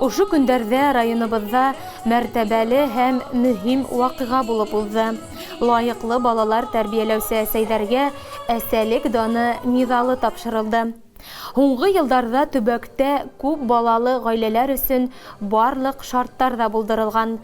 Ошо көндәрҙә районыбыҙҙа мәртәбәле һәм мөһим ваҡиға булып уҙҙы. Лайыҡлы балалар тәрбиәләүсе әсәйҙәргә «Әсәлек даны» миҙалы тапшырылды. Һуңғы йылдарҙа төбәктә күп балалы ғаиләләр өсөн барлыҡ шарттар ҙа булдырылған.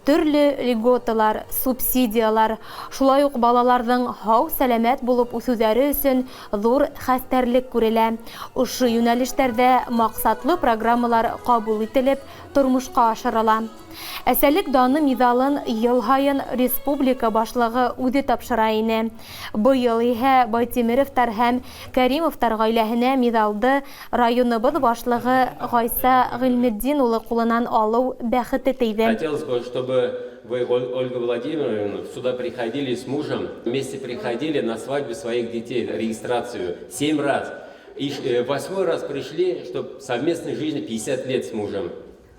Төрлө льготалар, субсидиялар, шулай уҡ балаларҙың һау-сәләмәт булып үҫеүҙәре өсөн ҙур хәстәрлек күрелә. Ошо йүнәлештәрҙә маҡсатлы программалар ҡабул ителеп, тормошҡа ашырыла. Әсәлек даны миҙалын йыл һайын республика башлығы үҙе тапшыра ине. Быйыл иһә Байтимеровтар һәм Кәримовтар ғаиләһенә миҙалды районыбыҙ башлығы Ғайса Ғилметдин улы ҡулынан алыу бәхете тейҙе. Хотелось бы, чтобы вы, Ольга Владимировна, сюда приходили с мужем, вместе приходили на свадьбу своих детей, регистрацию, семь раз. И восьмой раз пришли, чтобы совместной жизни 50 лет с мужем.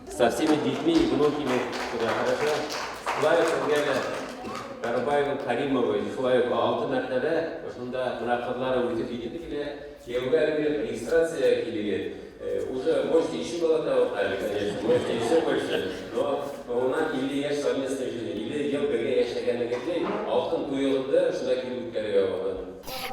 Со всеми детьми и внуками. Сюда, хорошо? Шулай уҡ Карбаева, Каримова, шулай уҡ алты мәртәбә ошонда бына ҡыҙҙары үҫеп етеп килә, кейәүгә килеп, регистрация килгән. Уже можете еще бала табып әле, конечно, можете еще больше, но унан 50 йәш совместной жизни, 50 йыл бергә йәшәгәнегеҙҙе алтын туйығыҙҙы шунда килеп үткәрергә була.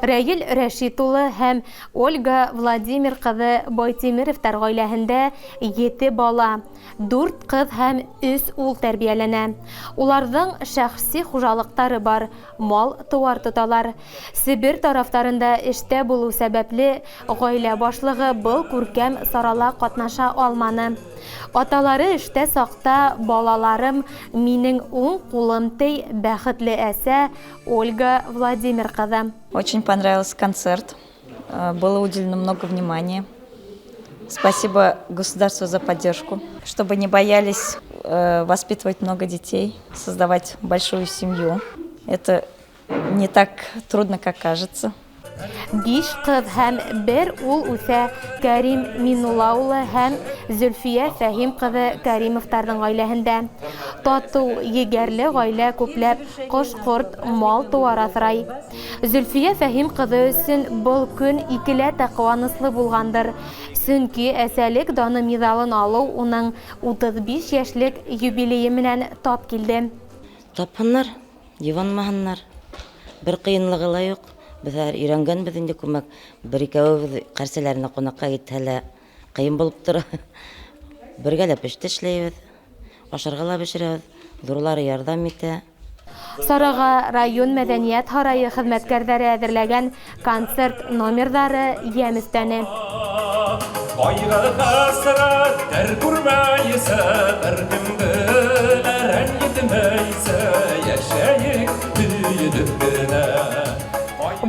Рәйел Рәшит улы һәм Ольга Владимир ҡыҙы Байтимеровтар ғаиләһендә ете бала, дүрт ҡыҙ һәм өс ул тәрбиәләнә. Уларҙың шәхси хужалыҡтары бар, мал-тыуар тоталар. Себер тарафтарында эштә булыу сәбәпле ғаилә башлығы был күркәм сарала ҡатнаша алманы. Аталары эштә саҡта балаларым минең уң ҡулым, ти бәхетле әсә Ольга Владимир ҡыҙы. Очень понравился концерт. Было уделено много внимания. Спасибо государству за поддержку. Чтобы не боялись воспитывать много детей, создавать большую семью. Это не так трудно, как кажется. Биш ҡыҙ һәм бер ул үҫә Кәрим Минулла улы һәм Зөлфиә Фәһим ҡыҙы Кәримовтарҙың ғаиләһендә. Татыу, егәрле ғаилә күпләп ҡош-ҡорт, мал-тыуар аҫрай. Зөлфиә Фәһим ҡыҙы өсөн был көн икеләтә ҡыуаныслы булғандыр. Сөнки «Әсәлек даны» миҙалын алыу уның 35 йәшлек юбилейы менән тап килде. Тапһыннар, йыбанмаһыннар. Бер ҡыйынлығы ла юҡ. Беҙ хәҙер өйрәнгәнбеҙ инде күмәк. Бер икәүебеҙ ҡәрсәләренә ҡунаҡҡа китһә лә ҡыйын булып тора. Бергәләп эштә эшләйбеҙ. Ашарға ла бешерәбеҙ. Ҙурлары ярҙам итә. Сараға район мәҙәниәт һарайы хеҙмәткәрҙәре әҙерләгән концерт номерҙары йәм өҫтәне. Кайгы-хәсрәтләр күрмәйсә, беркемде лә рәнҗетмәйсә, яшәйек сөенеп кенә.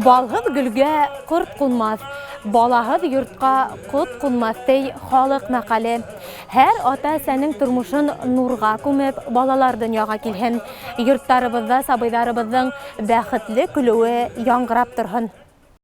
Балһыҙ гөлгә ҡорт ҡунмаҫ, балаһыҙ йортҡа ҡот ҡунмаҫ, ти халыҡ мәҡәле. Һәр ата-әсәнең тормошон нурға күмеп, балалар донъяға килһен. Йорттарыбыҙҙа сабыйҙарыбыҙҙың бәхетле көлөүе яңғырап торһон.